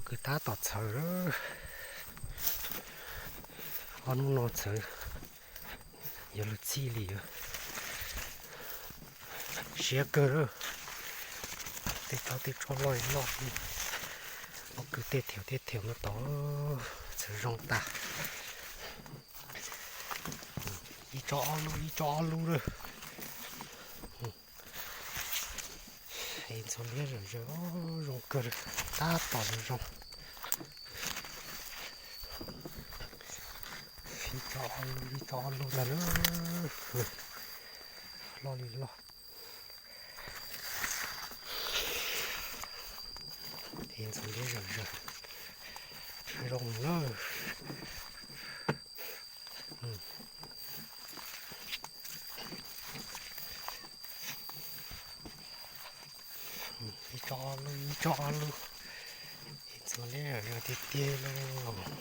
Kws tab tom txhawv, ob hnub no txhawv yuav luag txhij li. Siab kawg, tej tsob tej tsob loj loj, ob kws tej thiam tej thiam no tod txhawv zoo tas. Ib tsob ob lub, ib tsob ob lub lawm. Ntxhuav liab zawm zaws, zoo kawg, tab tom zoo. Ib tsob ob lub, ib tsob ob lub ntag lawm, loj li loj. Ntxhuav liab zawm zaws, zoo lawm. Ib tsob ob lub, ib tsob ob lub, ntxhuav liab zawm zaws tiag tiag li.